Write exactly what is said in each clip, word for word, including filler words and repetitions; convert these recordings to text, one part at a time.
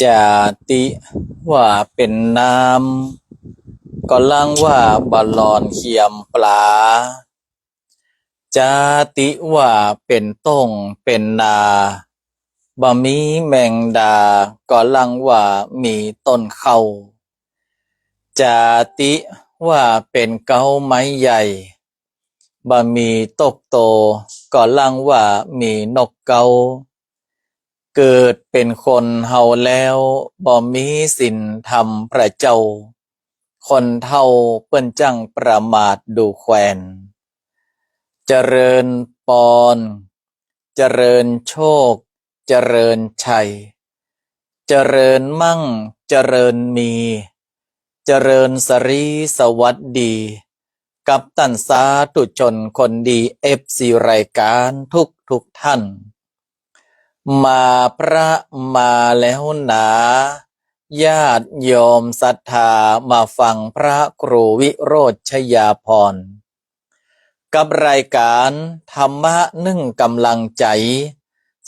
จาติว่าเป๋นน้ำ ก็ลังว่าบ่หล่อนเขียมปลา จาติว่าเป๋นต้งเป๋นนา บ่มีแมงดา ก็ลังว่ามีต้นเข้า จาติว่าเป๋นเก๊าไม้ใหญ่ บ่มีตกโต ก็ลังว่ามีนกเก๊า เกิดเป๋นคนเฮาแล้ว บ่มีศีลธรรมพระเจ้า คนเฒ่าเปิ้นจั้งประมาทดูแควน เจริญปอน เจริญโชค เจริญชัย เจริญมั่ง เจริญมี เจริญสรีสวัสดี กับต้านสาธุชนคนดี เอฟซี รายก๋านทุกทุกท่าน มาพระมาแล้วหนา ญาติโยมศรัทธามาฟังพระครูวิโรจน์ชยาภรณ์ กับรายก๋านธรรมะนึ่งกำลังใจ๋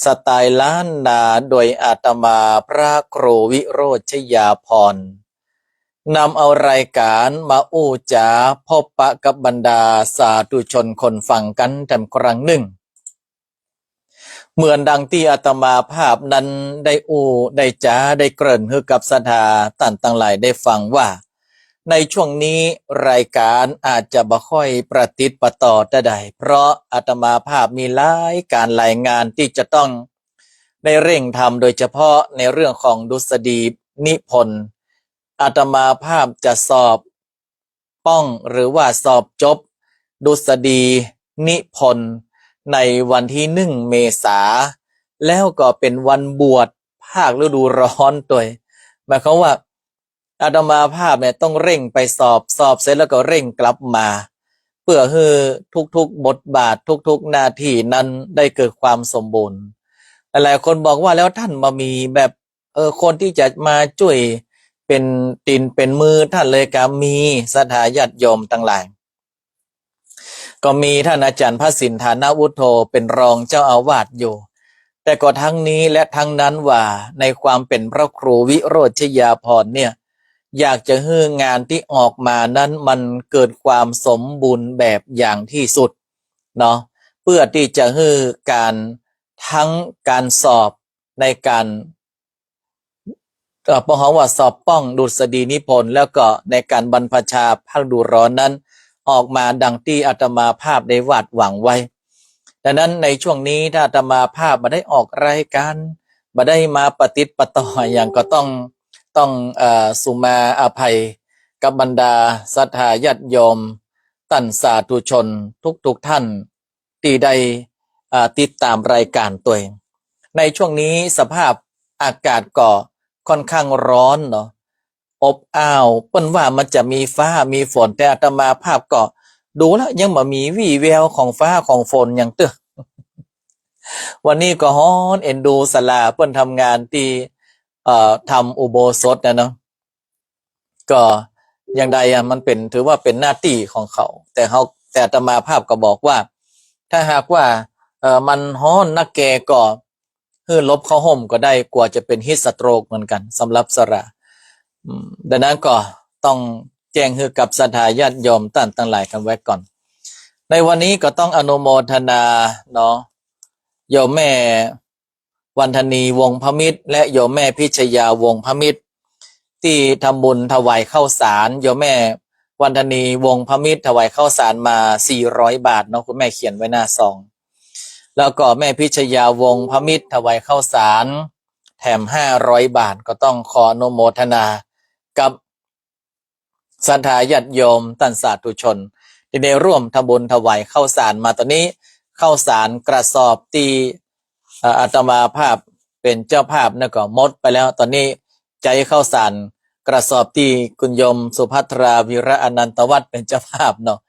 สไตล์ล้านนา โดยอาตมาพระครูวิโรจน์ชยาภรณ์ นำเอารายก๋านมาอู้จ๋าพบปะกับบรรดาสาธุชนคนฟังกั๋นแถมครั้งนึ่ง เหมือนดังตี้อาตมาภาพนั้นได้อู้ ได้จ๋า ได้เกริ่นหื้อกับศรัทธาต้านตังหลายได้ฟังว่า ในช่วงนี้รายก๋านอาจจะบ่ค่อยประติดประต่อเต้าใด เพราะอาตมาภาพมีหลายก๋านหลายงานตี้จะต้องได้เร่งทำ โดยเฉพาะในเรื่องของดุษฎีนิพนธ์ อาตมาภาพจะสอบ ป้องหรือว่าสอบจบดุษฎีนิพนธ์ในวันตี้หนึ่งเมษา แล้วก็เป๋นวันบวชภาคฤดูร้อนตวย หมายความว่าอาตมาภาพเนี่ยต้องเร่งไปสอบ สอบเสร็จแล้วก็เร่งกลับมา เปื้อหื้อทุกๆบทบาท ทุกๆหน้าตี้นั้นได้เกิดความสมบูรณ์ หลายๆคนบอกว่า แล้วต้านบ่มีแบบ เออ คนตี้จะมาจ้วยเป๋นตี๋นเป๋นมือต้านเลยกา มีศรัทธาญาติโยมตังหลาย ก็มีต้านอาจ๋ารย์พระสินฐานวุฒโธเป๋นรองเจ้าอาวาสอยู่ แต่ก็ทั้งนี้และทั้งนั้นว่า ในความเป๋นพระครูวิโรจน์ชยาภรณ์เนี่ย อยากจะหื้องานตี้ออกมานั้นมันเกิดความสมบูรณ์แบบอย่างตี้สุดเนาะ เปื้อตี้จะหื้อก๋าน ทั้งก๋านสอบในก๋าน เอ่อ ปองหาว่าสอบป้องดุษฎีนิพนธ์ แล้วก็ในก๋านบรรพชาภาคฤดูร้อนนั้น ออกมาดังตี้อาตมาภาพได้วาดหวังไว้ ดังนั้นในช่วงนี้ถ้าอาตมาภาพบ่ได้ออกรายก๋าน บ่ได้มาประติดประต่ออะหยัง ก็ต้อง ต้อง เอ่อ สุมาอภัยกับบรรดาศรัทธาญาติโยม ต้านสาธุชนทุกๆท่าน ตี้ได้ อ่า ติดต๋ามรายก๋านตวย ในช่วงนี้สภาพอากาศก็ค่อนข้างร้อนเนาะ อบอ้าว เปิ้นว่ามันจะมีฟ้ามีฝน แต่อาตมาภาพก็ดูแล้วยังบ่มีวี่แววของฟ้าของฝนหยังเตื้อ วันนี้ก็ฮ้อน เอ็นดูศาลาเปิ้นทำงานตี้ เอ่อ ทำอุโบสถนะเนาะ ก็อย่างใดอะ มันเป๋น ถือว่าเป๋นหน้าตี้ของเขา แต่เฮา แต่อาตมาภาพก็บอกว่า ถ้าหากว่า เอ่อ มันฮ้อนนักแกก็หื้อหลบเข้าฮ่มก็ได้ กั๋วจะเป๋นฮีทสโตรกเหมือนกั๋นสำหรับศาลา อืม ดังนั้นก็ต้องแจ้งหื้อกับศรัทธาญาติโยมต้านตังหลายกั๋นไว้ก่อน ในวันนี้ก็ต้องอนุโมทนาเนาะ โยมแม่ วันธนี วงศ์พมิตร และโยมแม่พิชยา วงศ์พมิตร ตี้ทำบุญถวายข้าวสาร โยมแม่วันธนี วงศ์พมิตร ถวายข้าวสารมา สี่ร้อยบาทเนาะ คุณแม่เขียนไว้หน้าซอง แล้วก็แม่พิชยา วงศ์พมิตร ถวายข้าวสารแถม ห้าร้อยบาท ก็ต้องขออนุโมทนากับ ศรัทธาญาติโยมต้านสาธุชน ตี้ได้ร่วมทำบุญถวายข้าวสารมา ต๋อนนี้ข้าวสารกระสอบตี้ เอ่อ อาตมาภาพเป๋นเจ้าภาพนั้นก็หมดไปแล้ว ต๋อนนี้ใจ๊ข้าวสารกระสอบตี้คุณโยมสุภัทรา วีระอนันตวัฒน์เป๋นเจ้าภาพเนาะ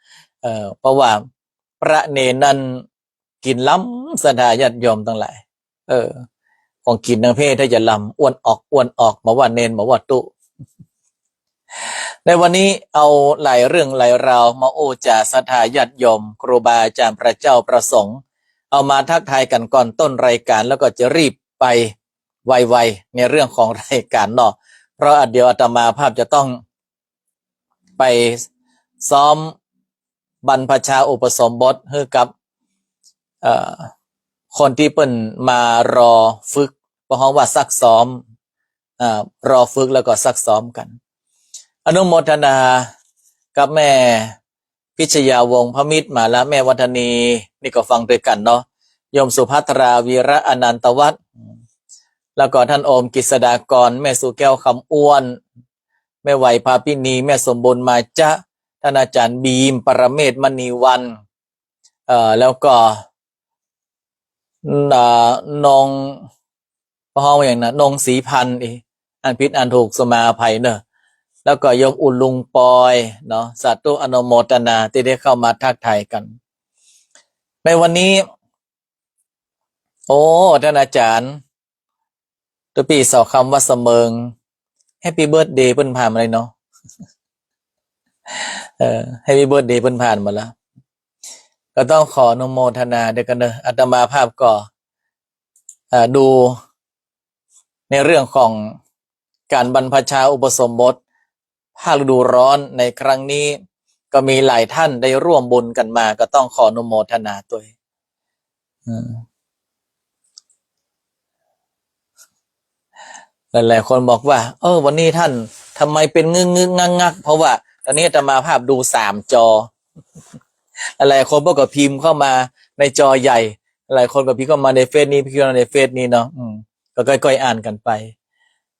เอ่อ เพราะว่าพระเณรนั้น กิ๋นล้ำ ศรัทธาญาติโยมตังหลาย เออ ของกิ๋นตังเพศถ้าจะล้ำ อ้วนออก อ้วนออก บ่ว่าเณร บ่ว่าตุ๊ ในวันนี้เอาหลายเรื่องหลายราวมาอู้จ๋าศรัทธาญาติโยม ครูบาอาจ๋ารย์ พระเจ้า พระสงฆ์ เอามาทักทายกั๋นก่อนต้นรายก๋าน แล้วก็จะรีบไป ไวๆ ในเรื่องของรายการเนาะ เพราะเดี๋ยวอาตมาภาพจะต้องไปซ้อมบรรพชาอุปสมบทหื้อกับ เอ่อ คนตี้เปิ้นมารอฝึก เปิ้นฮ้องว่าซักซ้อม อ่า รอฝึกแล้วก็ซักซ้อมกั๋น อนุโมทนากับแม่พิชยาวงศ์พมิตรมาละ แม่วัฒนี นี่ก็ฟังตวยกั๋นเนาะ โยมสุภัทรา วีระอนันตวัฒน์ แล้วก็ท่านโอมกฤษดากร แม่สุแก้วคำอ้วน แม่ไหวพาพินี แม่สมบูรณ์มาจะ ท่านอาจารย์บีม ปรเมศวร์มณีวรรณ เอ่อ แล้วก็ เอ่อ นง ฮ้องว่าหยังนะ นงศรีพันธ์ อีก อ่านผิดอ่านถูกสุมาอภัยเนอะ แล้วก็โยมอุ่นลุงปอยเนาะ สาธุอนุโมทนาตี้ได้เข้ามาทักทายกั๋น ในวันนี้ โอ้ ท่านอาจารย์ ตุ๊ปี้สอคำวัดเสมิง แฮปปี้เบิร์ธเดย์เปิ้นผ่านมาเลยเนาะ เออ แฮปปี้เบิร์ธเดย์เปิ้นผ่านมาแล้ว ก็ต้องขออนุโมทนาตวยกั๋นเนอะ อาตมาภาพก็ เอ่อ ดูในเรื่องของก๋านบรรพชาอุปสมบท ภาคฤดูร้อนในครั้งนี้ ก็มีหลายท่านได้ร่วมบุญกั๋นมา ก็ต้องขออนุโมทนาตวย อืม หลายๆ คนบอกว่า เออ วันนี้ท่านทำไมเป็นงึกๆ งักๆ เพราะว่าตอนนี้อาตมาภาพดูสามจอ หลายๆ คนเปิ้นก็พิมพ์เข้ามาในจอใหญ่ หลายคนก็พิมพ์เข้ามาในเฟซนี้ พิมพ์เข้ามาในเฟซนี้เนาะ อืม ก็ค่อยๆ อ่านกั๋นไป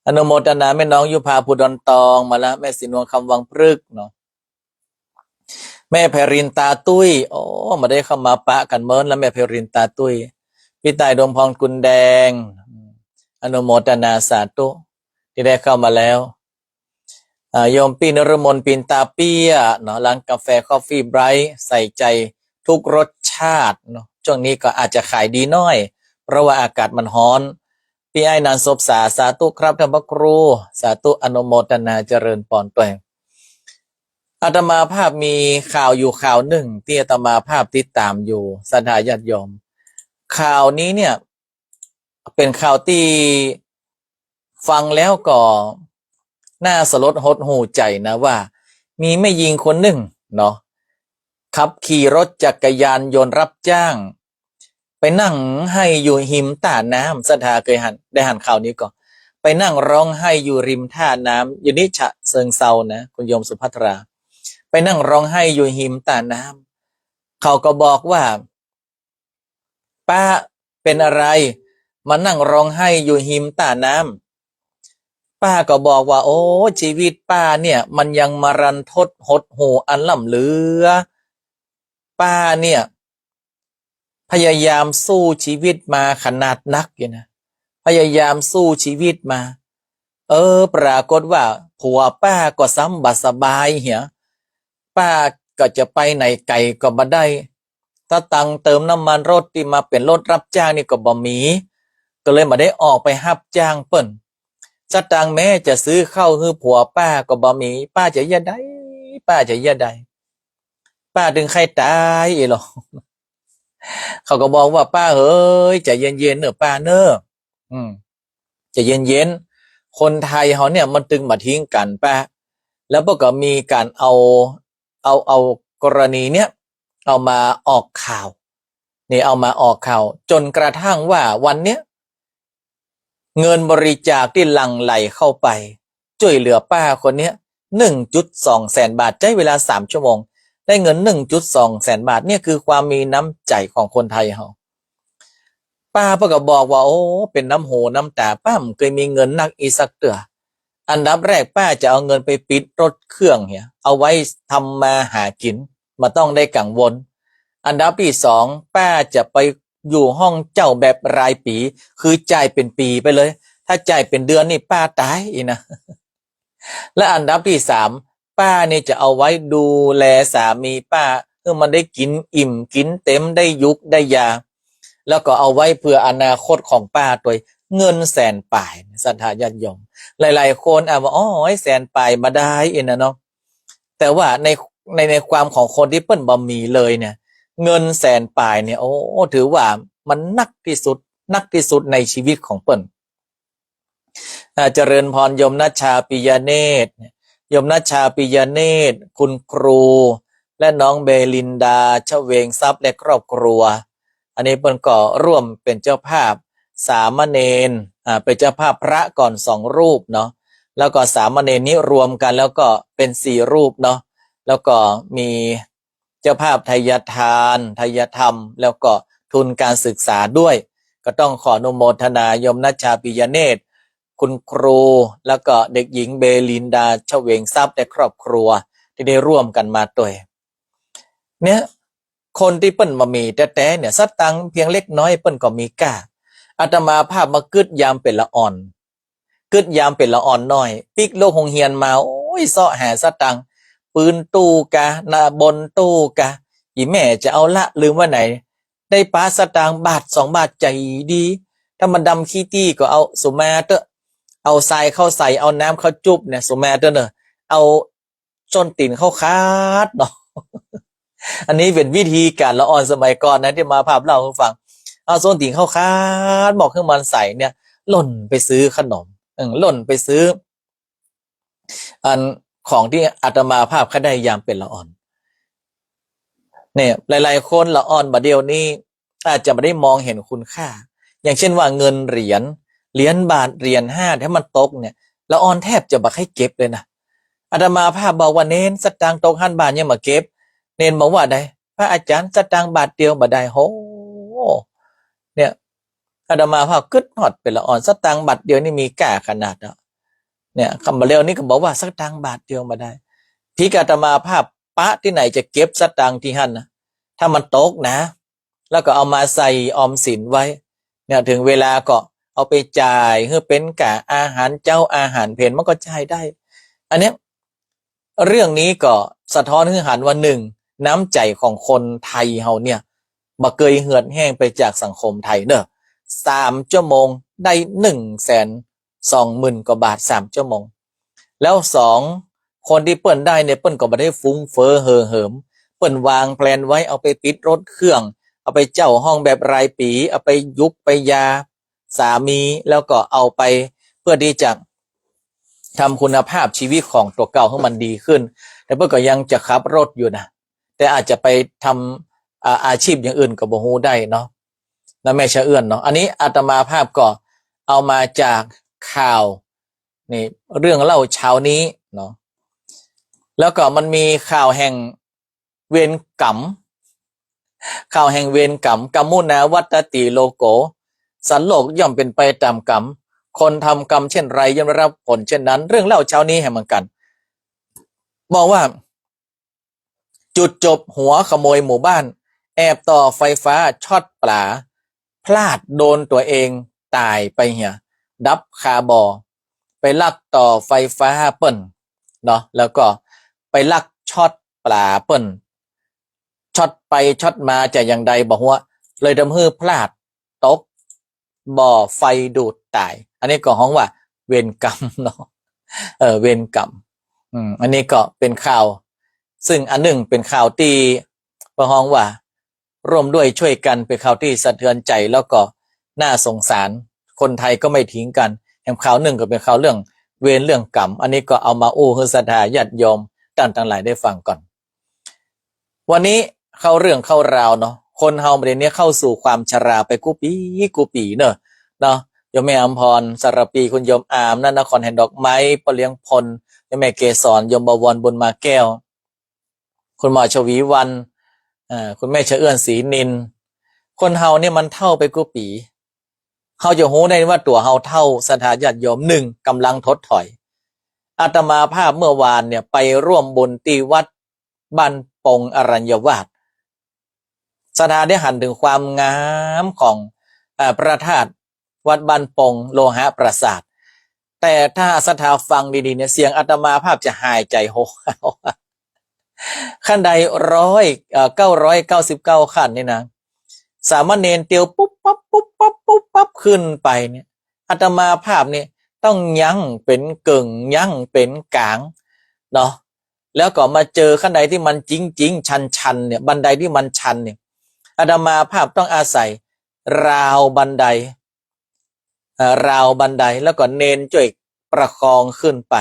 อนุโมทนาแม่น้องยุพา ภูดอนตอง มาละ แม่ศรีนวล คำวังพฤกษ์เนาะ แม่ไพริน ตาตุ้ย โอ้ บ่ได้เข้ามาปะกั๋นเมินละ แม่ไพริน ตาตุ้ย พี่ต่าย ดวงพร กุลแดง อนุโมทนาสาธุตี้ได้เข้ามาแล้ว อ่า โยมปี้นฤมล ปินตาเปี้ยเนาะ ร้านกาแฟคอฟฟี่ไบรท์ ใส่ใจทุกรสชาติเนาะ ช่วงนี้ก็อาจจะขายดีหน้อย เพราะว่าอากาศมันฮ้อน ปี้อ้ายนันท์ สบสา สาธุครับท่านพระครู สาธุอนุโมทนาเจริญปอนตวย อาตมาภาพมีข่าวอยู่ข่าวนึ่งตี้อาตมาภาพติดต๋ามอยู่ ศรัทธาญาติโยม ข่าวนี้เนี่ย เป๋นข่าวตี้ฟังแล้วก็น่าสลดหดหู่ใจ๋นะว่า มีแม่ญิงคนนึ่งเนาะ ขับขี่รถจักรยานยนต์รับจ้าง ไปนั่งไห้อยู่ฮิมต้าน้ำ ศรัทธาเกยหัน ได้หันข่าวนี้ก่อ ไปนั่งฮ้องไห้อยู่ริมต้าน้ำ อยู่นี่ฉะเชิงเทรานะ คุณโยมสุภัทรา ไปนั่งฮ้องไห้อยู่ฮิมต้าน้ำ เขาก็บอกว่า ป้าเป๋นอะไร มานั่งฮ้องไห้อยู่ฮิมต้าน้ำ ป้าก็บอกว่า โอ้ จีวิตป้าเนี่ย มันยังมรันทดหดหู่อันล้ำเหลือ ป้าเนี่ย พยายามสู้จีวิตมาขนาดนักอยู่นะ พยายามสู้จีวิตมา เออ ปรากฏว่าผัวป้าก็ซ้ำบ่สบายเหีย ป้าก็จะไปไหนไก๋ก็บ่ได้ สตางค์เติมน้ำมันรถตี้มาเป๋นรถฮับจ้างนี่ก็บ่มี ก็เลยบ่ได้ออกไปฮับจ้างเปิ้น สตางค์แม้จะซื้อข้าวหื้อผัวป้าก็บ่มี ป้าจะเยียะใด ป้าจะเยียะใด ป้าตึงใค่ต๋ายอี้ลอ เขาก็บอกว่า ป้าเหย ใจ๋เย็นๆ เน่อป้าเน่อ อืม ใจ๋เย็นๆ คนไทยเฮาเนี่ยมันตึงบ่าทิ้งกั๋นป้า แล้วเปิ้นก็มีก๋านเอา เอา เอากรณีเนี้ย เอามาออกข่าว นี่เอามาออกข่าว จ๋นกระทั่งว่าวันเนี้ย เงินบริจาคตี้หลั่งไหลเข้าไป จ้วยเหลือป้าคนเนี้ย หนึ่งจุดสองแสนบาท ใจ๊เวลาสามชั่วโมง ได้เงิน หนึ่งจุดสองแสนบาท เนี่ยคือความมีน้ำใจ๋ของคนไทยเฮา ป้าเปิ้นก็บอกว่า โอ้ เป๋นน้ำหูน้ำต๋า ป้าบ่เกยมีเงินนักอี้สักเตื้อ อันดับแรกป้าจะเอาเงินไปปิดรถเครื่องเหีย เอาไว้ทำมาหากิ๋น บ่ต้องได้กังวล อันดับตี้สอง ป้าจะไปอยู่ห้องเจ้าแบบรายปี๋ คือจ่ายเป๋นปี๋ไปเลย ถ้าจ่ายเป๋นเดือนนี่ป้าต๋ายอี้นะ และอันดับตี้สาม ป้านี่จะเอาไว้ดูแลสามีป้า หื้อมันได้กิ๋นอิ่มกิ๋นเต็ม ได้ยุกได้ยา แล้วก็เอาไว้เผื่ออนาคตของป้าตวย เงินแสนป๋าย ศรัทธาญาติโยม หลายๆ คนอาจว่า โอ้ย แสนป๋ายบ่ดายอี้นะเนาะ แต่ว่าใน ใน ในความของคนตี้เปิ้นบ่มีเลยเนี่ย เงินแสนป๋ายเนี่ย โอ้ ถือว่ามันนักตี้สุด นักตี้สุดในจีวิตของเปิ้น อ่า เจริญพรโยมณัชชา ปิยเนตร โยมณัชชา ปิยเนตร คุณครู และน้องเบลินดา ชเวงทรัพย์ และครอบครัว อันนี้เปิ้นก็ร่วมเป๋นเจ้าภาพสามเณร อ่า เป๋นเจ้าภาพพระก่อนสองรูปเนาะ แล้วก็สามเณรนี้รวมกันแล้วก็เป๋นสี่รูปเนาะ แล้วก็มีเจ้าภาพไทยทาน ไทยธรรม แล้วก็ทุนการศึกษาด้วย ก็ต้องขออนุโมทนาโยมณัชชา ปิยเนตร คุณครู แล้วก็เด็กหญิงเบลินดา ชเวงทรัพย์ และครอบครัว ตี้ได้ร่วมกั๋นมาตวย เนี่ย คนตี้เปิ้นบ่มีแต๊ๆ เนี่ย สตางค์เปียงเล็กน้อยเปิ้นก็มีก้า อาตมาภาพมากึ๊ดยามเป๋นละอ่อน กึ๊ดยามเป๋นละอ่อนน้อย ปิ๊กลุกโฮงเฮียนมา โอ้ย เซาะหาสตางค์ ปืนตู้กา หน้าบนตู้กา อี่แม่จะเอาละ ลืมไว้ไหน ได้ปะสตางค์บาทสองบาท ใจ๋ดี ถ้ามันดำขี้ตี้ก็เอา สุมาเต๊อะ เอาทรายเข้าใส่ เอาน้ำเข้าจุ๊บเนี่ย สุมาเต๊อะเน่อ เอา ส้นตี๋นเข้าขาดเนาะ อันนี้เป๋นวิธีก๋านละอ่อนสมัยก่อนนะ ตี้อาตมาภาพเล่าหื้อฟัง เอาส้นตี๋นเข้าขาด บอกหื้อมันใสเนี่ย ล่นไปซื้อขนม เออ ล่นไปซื้อ อันของตี้อาตมาภาพใค่ได้ยามเป๋นละอ่อน เนี่ย หลายๆ คนละอ่อนบ่าเดี่ยวนี้ อาจจะบ่ได้มองเห็นคุณค่า อย่างเช่นว่าเงินเหรียญ เหรียญบาท เหรียญห้า ถ้ามันตกเนี่ย ละอ่อนแทบจะบ่ใค่เก็บเลยนะ อาตมาภาพบอกว่า เณร สตางค์ตกหั้นบาทยังบ่เก็บ เณรบอกว่าใด พระอาจารย์ สตางค์บาทเดียวบ่ได้ โห เนี่ย อาตมาภาพกึ๊ดฮอดเป๋นละอ่อน สตางค์บาทเดียวนี่มีก้าขนาดเนาะ เนี่ย กำบ่าเร็วนี่ก็บอกว่าสตางค์บาทเดียวบ่ได้ พีกอาตมาภาพปะตี้ไหนจะเก็บสตางค์ตี้หั้นนะ ถ้ามันตกนะ แล้วก็เอามาใส่ออมสินไว้ เนี่ย ถึงเวลาก็เอาไปจ่าย หื้อเป๋นก้าอาหารเจ๊าอาหารเพล มันก็จ่ายได้ อันเนี้ย เรื่องนี้ก็สะท้อนหื้อหันว่า หนึ่ง น้ำใจ๋ของคนไทยเฮาเนี่ย บ่เกยเหือดแห้งไปจากสังคมไทยเน่อ สามชั่วโมงได้หนึ่งแสนสองหมื่นกว่าบาท สามชั่วโมง แล้วสอง คนตี้เปิ้นได้เนี่ย เปิ้นก็บ่ได้ฟุ้งเฟ้อเห่อเหิม เปิ้นวางแพลนไว้ เอาไปปิดรถเครื่อง เอาไปเจ้าห้องแบบรายปี๋ เอาไปยุกไปยาสามี แล้วก็เอาไปเพื่อตี้จะทำคุณภาพชีวิตของตั๋วเก่าหื้อมันดีขึ้น แต่เปิ้นก็ยังจะขับรถอยู่นะ แต่อาจจะไปทำ อ่า อาชีพอย่างอื่นก็บ่ฮู้ได้เนาะ นะแม่ชะเอื้อนเนาะ อันนี้อาตมาภาพก็เอามาจากข่าว นี่ เรื่องเล่าเช้านี้เนาะ แล้วก็มันมีข่าวแห่งเวรกรรม ข่าวแห่งเวรกรรม กรรมุนาวัตตติโลโก สัตว์โลกย่อมเป็นไปตามกรรม คนทำกรรมเช่นไรย่อมได้รับผลเช่นนั้น เรื่องเล่าเช้านี้แหมเหมือนกั๋น บอกว่า จุดจบหัวขโมยหมู่บ้าน แอบต่อไฟฟ้าช็อตป๋า พลาดโดนตั๋วเองต๋ายไปเหีย ดับคาบ่อ ไปลักต่อไฟฟ้าเปิ้นเนาะ แล้วก็ไปลักช็อตป๋าเปิ้น ช็อตไปช็อตมาจะอย่างใดบ่ฮู้ เลยทำหื้อพลาด ตกบ่อไฟดูดต๋าย อันนี้ก็ฮ้องว่าเวรกรรมเนาะ เออ เวรกรรม อืม อันนี้ก็เป๋นข่าว ซึ่งอันนึ่งเป๋นข่าวตี้ เปิ้นฮ้องว่าร่วมด้วยช่วยกัน เป๋นข่าวตี้สะเทือนใจ๋ แล้วก็น่าสงสาร คนไทยก็ไม่ทิ้งกัน แหมข่าวนึ่งก็เป๋นข่าวเรื่องเวรเรื่องกรรม อันนี้ก็เอามาอู้หื้อศรัทธาญาติโยมต้านตังหลายได้ฟังก่อน วันนี้เข้าเรื่องเข้าราวเนาะ คนเฮาบ่าเดี่ยวนี้เข้าสู่ความชราไปกู้ปี๋กู้ปี๋เน่อ เนาะ โยมแม่อำพร สารภี คุณโยมอาม ณ นครแห่งดอกไม้ ป้อเลี้ยงพล โยมแม่เกสร โยมบวร บุญมาแก้ว คุณหมอชวีวรรณ เอ่อ คุณแม่ชะเอื้อน ศรีนิน คนเฮาเนี่ยมันเฒ่าไปกู้ปี๋ เฮาจะฮู้ได้ว่าตั๋วเฮาเฒ่า ศรัทธาญาติโยม นึ่ง กำลังถดถอย อาตมาภาพเมื่อวานเนี่ยไปร่วมบุญตี้วัดบ้านปงอรัญญวาส ศรัทธาได้หันถึงความงามของ เอ่อ พระธาตุวัดบ้านปงโลหะปราสาท แต่ถ้าศรัทธาฟังดีๆ เนี่ย เสียงอาตมาภาพจะหายใจ๋โฮ ขั้นไดร้อย เอ่อ เก้าร้อยเก้าสิบเก้าขั้นนี่นะ สามเณรเตียวปุ๊บปั๊บปุ๊บปั๊บปุ๊บปั๊บขึ้นไปเนี่ย อาตมาภาพเนี่ยต้องยั้งเป๋นเกิ่ง ยั้งเป๋นก๋างเนาะ แล้วก็มาเจอขั้นไดตี้มันจิ๊งๆ ชันๆ เนี่ย บันไดตี้มันชันเนี่ย อาตมาภาพต้องอาศัยราวบันได เอ่อ ราวบันได แล้วก็เณรจ้วย ประคองขึ้นไป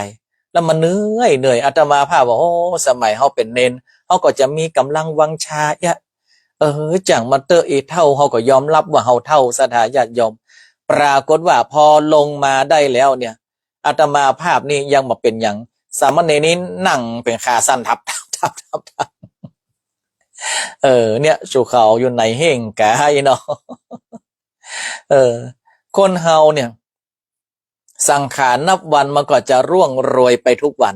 แล้วมันเหนื่อย เหนื่อย อาตมาภาพว่า โอ้ สมัยเฮาเป๋นเณร เฮาก็จะมีก๋ำลังวังชาเอี้ยะ เออ จ่างมันเต๊อะ อีเฒ่า เฮาก็ยอมฮับว่าเฮาเฒ่า ศรัทธาญาติโยม ปรากฏว่าพอลงมาได้แล้วเนี่ย อาตมาภาพนี่ยังบ่เป๋นหยัง สามเณรนี่นั่งเป๋นขาสั่นทับ ทับ ทับ ทับ ทับ เออ เนี่ย สู่เขาอยู่ในเฮ่งกายเนาะ เออ คนเฮาเนี่ย สังขารนับวันมันก็จะร่วงโรยไปทุกวัน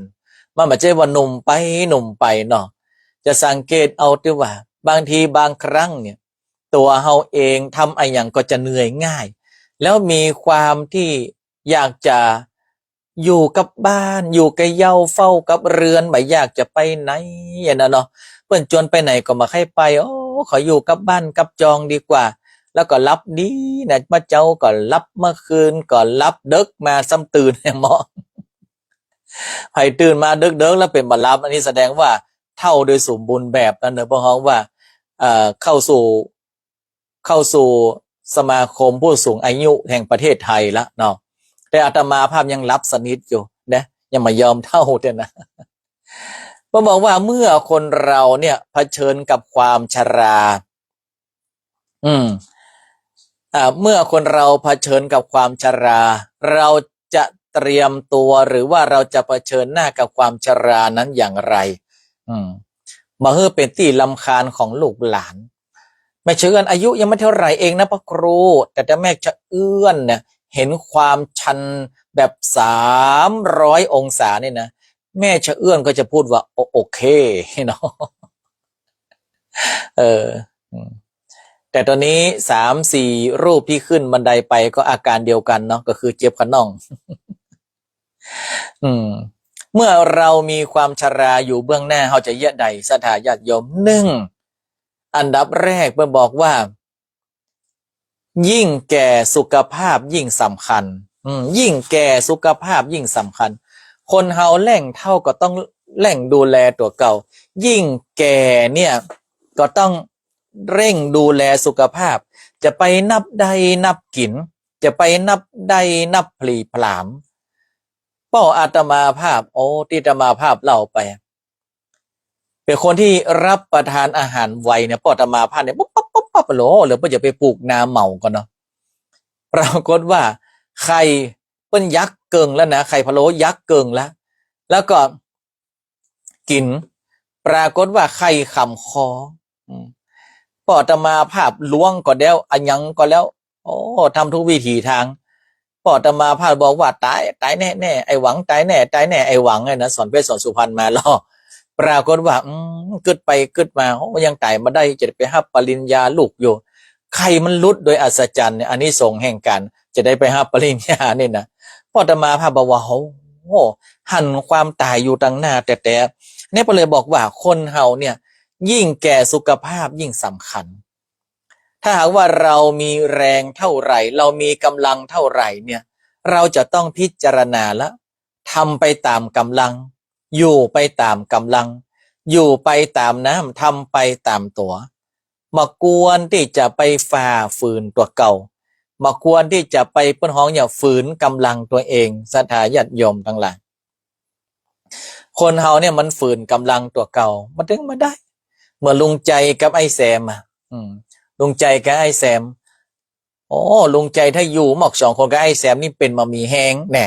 มันบ่ใจ้ว่าหนุ่มไปหนุ่มไปเนาะ จะสังเกตเอาติว่า บางทีบางครั้งเนี่ย ตั๋วเฮาเองทำอะหยังก็จะเหนื่อยง่าย แล้วมีความที่อยากจะอยู่กับบ้าน อยู่กับเหย้า เฝ้ากับเรือน บ่อยากจะไปไหนอะนะเนาะ เปิ้นจวนไปไหนก็บ่ใค่ไป โอ้ ขออยู่กับบ้านกับจองดีกว่า แล้วก็หลับดีนะ เมื่อเจ๊าก็หลับ เมื่อคืนก็หลับ เดิ็กมาซ้ำตื่นแหมเนาะ ใผตื่นมาเดิ็กๆ แล้วเป๋นบ่หลับ อันนี้แสดงว่าเฒ่าโดยสมบูรณ์แบบนะเนาะ เพราะฮ้องว่า เอ่อ เข้าสู่ เข้าสู่สมาคมผู้สูงอายุแห่งประเทศไทยละเนาะ แต่อาตมาภาพยังหลับสนิทอยู่นะ ยังบ่ยอมเฒ่าเตื้อนะ เปิ้นบอกว่าเมื่อคนเราเนี่ยเผชิญกับความชรา อืม อ่า เมื่อคนเราเผชิญกับความชรา เราจะเตรียมตัว หรือว่าเราจะเผชิญหน้ากับความชรานั้นอย่างไร อืม บ่หื้อเป๋นตี้รำคาญของลูกหลาน แม่ชะเอื้อนอายุยังไม่เท่าไหร่เองนะพระครู แต่ถ้าแม่ชะเอื้อนเนี่ย เห็นความชันแบบสามร้อยองศานี่นะ แม่ชะเอื้อนก็จะพูดว่า โอ โอเคเนาะ เออ อืม แต่ตอนนี้สามสี่รูปที่ขึ้นบันไดไปก็อาการเดียวกันเนาะ ก็คือเจ็บขะน่อง อืม เมื่อเรามีความชราอยู่เบื้องหน้า เฮาจะเยียะใด ศรัทธาญาติโยม นึ่ง อันดับแรกเปิ้นบอกว่า ยิ่งแก่สุขภาพยิ่งสำคัญ อืม ยิ่งแก่สุขภาพยิ่งสำคัญ คนเฮาแล่งเฒ่าก็ต้องแล่งดูแลตั๋วเก่า ยิ่งแก่เนี่ยก็ต้องเร่งดูแลสุขภาพ จะไปนับได่นับกิ๋น จะไปนับได่นับผลีผลาม ป้ออาตมาภาพ โอ้ ตี้อาตมาภาพเล่าไป เป๋นคนที่รับประทานอาหารไวเนี่ย ป้ออาตมาภาพเนี่ย ปุ๊บปั๊บ ปุ๊บปั๊บ โหล แล้วเปิ้นจะไปปลูกนาเหมาก่อเนาะ ปรากฏว่าไข่เปิ้นยักเกิ่งแล้วนะ ไข่พะโล้ยักเกิ่งแล้ว แล้วก็กิ๋น ปรากฏว่าไข่ขำคอ อืม ป้ออาตมาภาพล้วงก็แล้ว อะหยังก็แล้ว โอ้ ทำทุกวิถีทาง ป้ออาตมาภาพบอกว่า ต๋าย ต๋ายแน่ๆ ไอ้หวัง ต๋ายแน่ ต๋ายแน่ ไอ้หวังเนี่ยนะ สอนเพชรสอนสุพรรณมาลอ ปรากฏว่า อืม กึ๊ดไปกึ๊ดมา โอ้ ยังต๋ายบ่ได้ จะไปฮับปริญญาลูกอยู่ ไข่มันหลุดโดยอัศจรรย์เนี่ย อานิสงส์แห่งก๋านจะได้ไปฮับปริญญานี่นะ ป้ออาตมาภาพบอกว่า โอ้โห หันความต๋ายอยู่ตังหน้าแต๊ๆ เนี่ยเปิ้นเลยบอกว่าคนเฮาเนี่ย ยิ่งแก่สุขภาพยิ่งสำคัญ ถ้าหากว่าเรามีแรงเท่าไหร่ เรามีก๋ำลังเท่าไหร่เนี่ย เราจะต้องพิจารณาละ ทำไปต๋ามก๋ำลัง อยู่ไปต๋ามก๋ำลัง อยู่ไปต๋ามน้ำ ทำไปต๋ามตั๋ว บ่ควรตี้จะไปฝ่าฝืนตั๋วเก่า บ่ควรตี้จะไป เปิ้นฮ้องเนี่ย ฝืนก๋ำลังตั๋วเอง ศรัทธาญาติโยมตังหลาย คนเฮาเนี่ยมันฝืนก๋ำลังตั๋วเก่า มันตึงบ่ได้ เหมือนลุงใจ๋กับไอ้แซมอะ อืม ลุงใจ๋กับไอ้แซม โอ้ ลุงใจ๋ถ้าอยู่หมอกสองคนกับไอ้แซมนี่เป๋นบ่มีแฮงแน่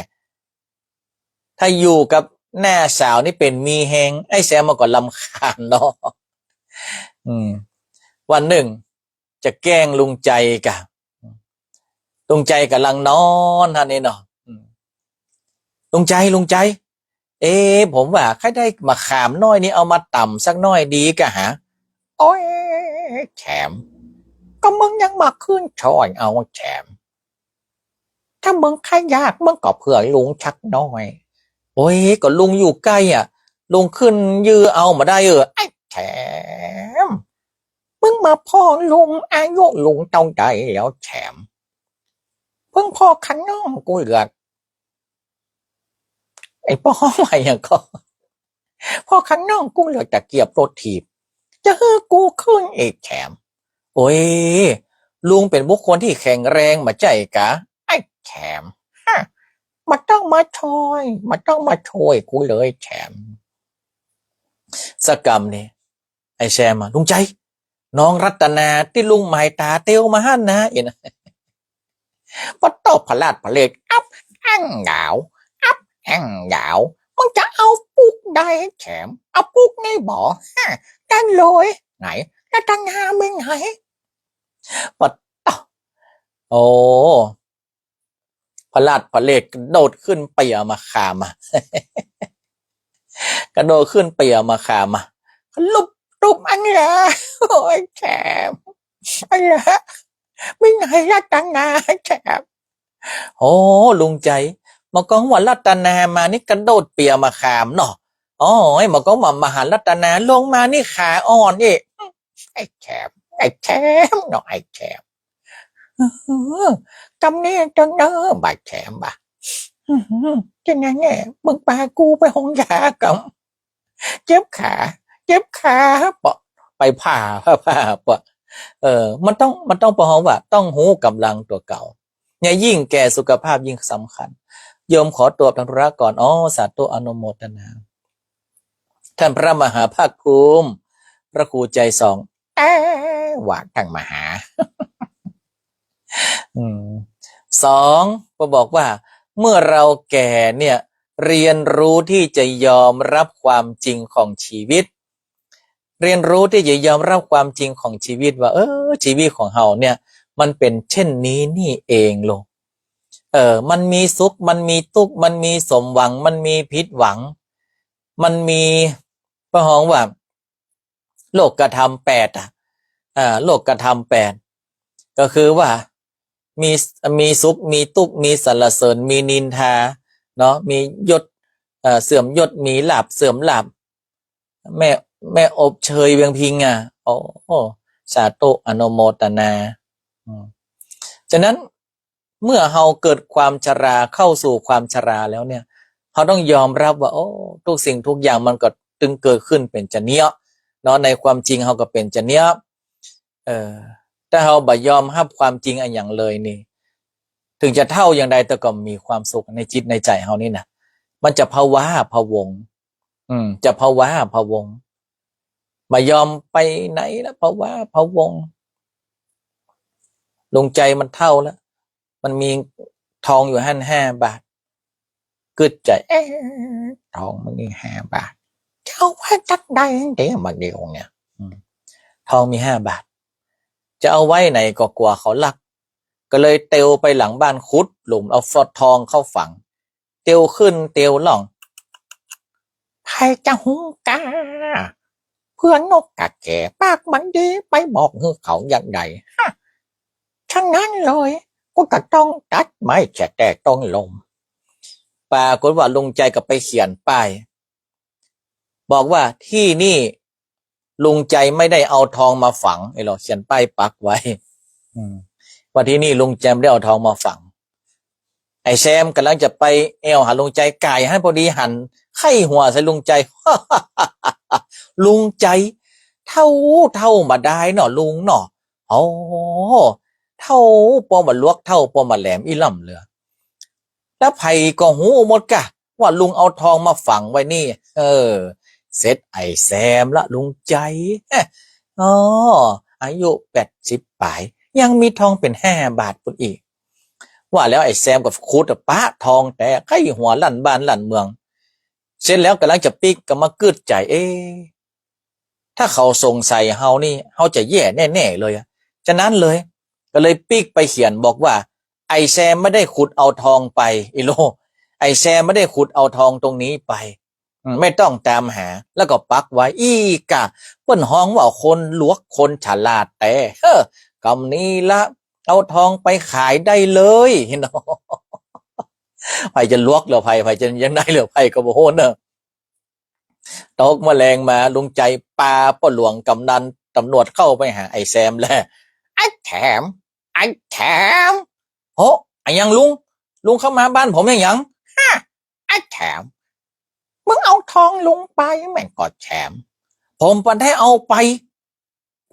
ถ้าอยู่กับน้าสาวนี่เป๋นมีแฮง ไอ้แซมมันก็รำคาญเนาะ อืม วันนึ่ง จะแกล้งลุงใจ๋กะ ลุงใจ๋ก่ำลังนอนหั้นนี่เนาะ อืม ลุงใจ๋ ลุงใจ๋ เอ๊ะ ผมว่าใค่ได้มะขามน้อยนี่เอามาต๋ำสักน้อยดีกะหา โอ๊ย แซม ก็มึงยังบ่ขึ้นถ้อยเอาแซม ถ้ามึงใค่อยาก มึงก็เผื่อลุงสักน้อย โอ๊ย ก็ลุงอยู่ใก้อะ ลุงขึ้นยื้อเอาบ่ได้เออ ไอ้แซม มึงบ่ผ่อลุง อายุลุงเต้าใดแล้วแซม มึงผ่อขะน่องกูเลือด ไอ้ป้อว่าหยังก่อ ผ่อขะน่องกูเลือดตะเกียบรถถีบ จะหื้อกูขึ้นอีกแซม โอ๊ย ลุงเป๋นบุคคลที่แข็งแรงบ่ใจ้กา ไอ้แซม ฮะ บ่ต้อง มาช่วย บ่ต้องมาช่วยกูเลยแชม สักกำนี่ ไอ้แชมอะ ลุงใจ๋ น้องรัตนาตี้ลุงหมายต๋าเตียวมาหั้นนะ เอ็น ปะโต้ ผลาดผลเหลก อับแอ้งยาว อับแอ้งยาว มึงจะเอาปุ๊กใดแชม เอาปุ๊กนี้บ่ ฮะ ได้เลย ไหน รัตนามึงไหน ปะโต้ โอ้ ผลาดผลเหลกกระโดดขึ้นเปียมะขามอะ กระโดดขึ้นเปียมะขามอะ ลุบตุ๊บอันนี้ละ โอ้ยแชม อันนี้ละ มีไหนรัตนาแชม โอ้ ลุงใจ๋ บ่ากองว่ารัตนามานี่กระโดดเปียมะขามเนาะ โอ้ย บ่ากองว่ามาหารัตนา ลงมานี่ขาอ่อนอีก ไอ้แชม ไอ้แชมเนาะ ไอ้แชม อื้อหือ กำนี้จังเนอะ บ่าแชมบ่า อื้อหือ จะไงแน่ มึงปากูไปโฮงยาก่อน เจ็บขา เจ็บขา เปาะ ไปผ่า ผ่า ผ่า เปาะ เออ มันต้อง มันต้อง ปะฮ้องว่า ต้องฮู้ก๋ำลังตั๋วเก่า เนี่ย ยิ่งแก่สุขภาพยิ่งสำคัญ โยมขอตั๋วทำธุระก่อน อ๋อ สาธุ อนุโมทนา ท่านพระมหาภาคภูมิ พระครูใจส่อง แต่ว่าตั้งมหา อืม สอง ก็บอกว่า เมื่อเราแก่เนี่ย เรียนรู้ที่จะยอมรับความจริงของชีวิต เรียนรู้ที่จะยอมรับความจริงของชีวิตว่า เออ ชีวิตของเฮาเนี่ย มันเป๋นเจ้นนี้นี่เองโลก เออ มันมีสุข มันมีตุ๊กข์ มันมีสมหวัง มันมีผิดหวัง มันมี ปะฮ้องว่า โลกธรรมแปดอะ อ่า โลกธรรมแปด ก็คือว่า มี มีสุข มีตุ๊กข์ มีสรรเสริญ มีนินทา เนาะ มียศ เอ่อ เสื่อมยศ มีลาภ เสื่อมลาภ แม่ แม่อบเชยเวียงพิงค์อะ โอ้ สาธุ อนุโมทนา อืม ฉะนั้น เมื่อเฮาเกิดความชรา เข้าสู่ความชราแล้วเนี่ย เฮาต้องยอมรับว่า โอ้ ทุกสิ่งทุกอย่างมันก็ตึงเกิดขึ้นเป๋นจะเนี้ย เนาะ ในความจริงเฮาก็เป๋นจะเนี้ย เออ ถ้าเฮาบ่ยอมฮับความจริงอะหยังเลยนี่ เถิงจะเฒ่าอย่างใดแต่ก็มีความสุขในจิตในใจ๋เฮานี่นะ มันจะพะว้าพะวัง อืม จะพะว้าพะวัง บ่ยอมไปไหนละ พะว้าพะวัง ลุงใจ๋มันเฒ่าแล้ว มันมีทองอยู่หั้นห้าบาท กึ๊ดใจ๋ เอ๊ะ ทองมันนี่ห้าบาท จะเอาไว้จักใดเดี๋ยวมาเดี๋ยวเนี่ย อืม ทองมีห้าบาท จะเอาไว้ไหนก็กั๋วเขาลัก ก็เลยเตียวไปหลังบ้านขุดหลุมเอาฟอดทองเข้าฝัง เตียวขึ้นเตียวล่อง ใผจะฮู้ก้า เผื่อนกกาแก่ปากมันดีไปบอกหื้อเขาอย่างใด ฮะ ฉะนั้นเลย กูจะต้องตัดไม้เสียแต่ต้นลม ปรากฏว่าลุงใจ๋ก็ไปเขียนป้าย บอกว่าที่นี่ลุงใจ๋ไม่ได้เอาทองมาฝัง ไอ้หลอเขียนป้ายปักไว้ อืม ว่าที่นี่ลุงใจ๋ไม่ได้เอาทองมาฝัง ไอ้แซมก่ำลังจะไปแอ่วหาลุงใจ๋ ก่ายหั้นพอดีหัน ไข้หัวใส่ลุงใจ๋ ลุงใจ๋ เฒ่า เฒ่าบ่ดายเนาะลุงเนาะ โอ้ เฒ่าปอบ่าหลวก เฒ่าปอบ่าแหลมอี้ล่ำเหลือ แล้วใผก็ฮู้หมดก้า ว่าลุงเอาทองมาฝังไว้นี่ เออ เสร็จไอ้แซมละลุงใจ๋ อ๋อ อายุแปดสิบป๋าย ยังมีทองเป๋นห้าบาทปู้นอีก ว่าแล้วไอ้แซมก็ขุดอะปะทองแต๊ ไข้หัวลั่นบ้านลั่นเมือง เสร็จแล้วก่ำลังจะปิ๊กก็มากึ๊ดใจ๋ เอ๊ะ ถ้าเขาสงสัยเฮานี่ เฮาจะแย่แน่ๆ เลยอะ ฉะนั้นเลย ก็เลยปิ๊กไปเขียนบอกว่า ไอ้แซมไม่ได้ขุดเอาทองไป อีโล ไอ้แซมไม่ได้ขุดเอาทองตรงนี้ไป อืม ไม่ต้องตามหา แล้วก็ปักไว้อี้ก้า เปิ้นฮ้องว่าคนหลวกคนฉลาดแต๊ เฮ้อ กำนี้ละ เอาทองไปขายได้เลย เนาะ ใผจะหลวกเหลือใผ ใผจะยังได้เหลือใผก็บ่ฮู้เนาะ ตกมาแลงมา ลุงใจ๋ปาป้อหลวงก๋ำนันต๋ำรวจเข้าไปหาไอ้แซมแล ไอ้แซม ไอ้แซม โห อะหยังลุง ลุงเข้ามาบ้านผมอะหยัง ฮะ ไอ้แซม มึงเอาทองลุงไปแม่นก่อแซม ผมบ่ได้เอาไป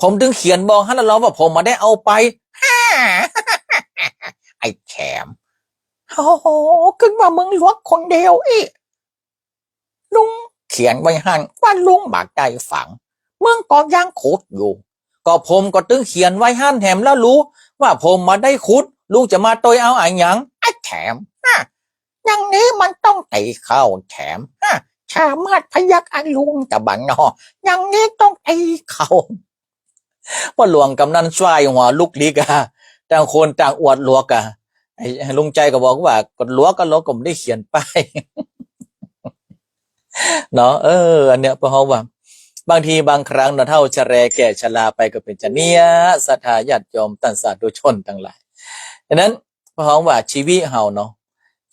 ผมเถิงเขียนบอกหั้นแล้วว่าผมบ่ได้เอาไป ฮ่า ไอ้แซม โธ่ กึ๊ดว่ามึงหลวกคนเดียวอี้ ลุงเขียนไว้หั้นว่าลุงบ่ได้ฝัง มึงก็ยังขุดอยู่ ก็ผมก็ตึงเขียนไว้หั้นแถมแล้วรู้ว่าผมบ่ได้ขุด ลุงจะมาตวยเอาอะหยัง ไอ้แถม ฮะ อย่างนี้มันต้องตีเข้าแถม ฮะ สามารถพยักอรุณตะบันนอ อย่างนี้ต้องตีเข้า ป้อหลวงกำนันสายหัวลุกลี้อะ ต่างคนต่างอวดหลวกอะ ไอ้ลุงใจ๋ก็บอกว่า ก็หลวกก็หลวก ก็บ่ได้เขียนป้าย เนาะ เออ อันเนี้ย เพราะว่า บางทีบางครั้งเนาะ เฒ่าชะแรแก่ชราไปก็เป๋นจาเนี้ย ศรัทธาญาติโยมต้านสาธุชนตังหลาย ฉะนั้น เพราะว่าชีวิตเฮาเนาะ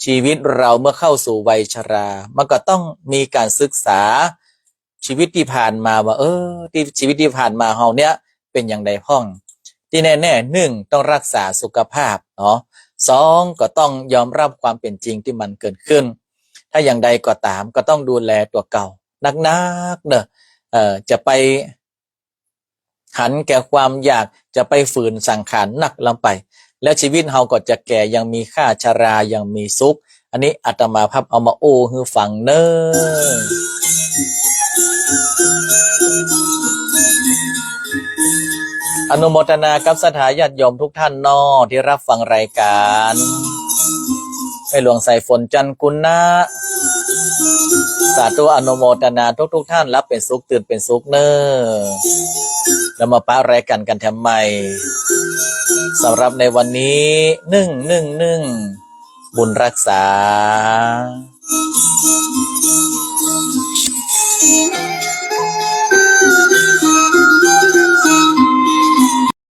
ชีวิตเราเมื่อเข้าสู่วัยชรา มันก็ต้องมีก๋านศึกษาชีวิตตี้ผ่านมาว่า เออ ตี้ชีวิตตี้ผ่านมาเฮาเนี่ยเป๋นอย่างใดพ่อง ตี้แน่ๆ นึ่ง ต้องฮักษาสุขภาพเนาะ สอง ก็ต้องยอมฮับความเป๋นจริงตี้มันเกิดขึ้น ถ้าอย่างใดก็ต๋ามก็ต้องดูแลตั๋วเก่านักๆ เนาะ เอ่อ จะไป หันแก่ความอยาก จะไปฝืนสังขารนักล้ำไป แล้วชีวิตเฮาก็จะแก่อย่างมีค่า ชราอย่างมีสุข อันนี้อาตมาภาพเอามาอู้หื้อฟังเน่อ อนุโมทนากับศรัทธาญาติโยมทุกท่านเนาะ ตี้ฮับฟังรายก๋าน แม่หลวงสายฝน จันทร์กุณะ สาธุอนุโมทนาทุกๆ ท่าน หลับเป๋นสุข ตื่นเป๋นสุขเน่อ แล้วมาปะรายก๋านกั๋นแถมใหม่ สำหรับในวันนี้ นึ่ง นึ่ง นึ่ง บุญฮักษา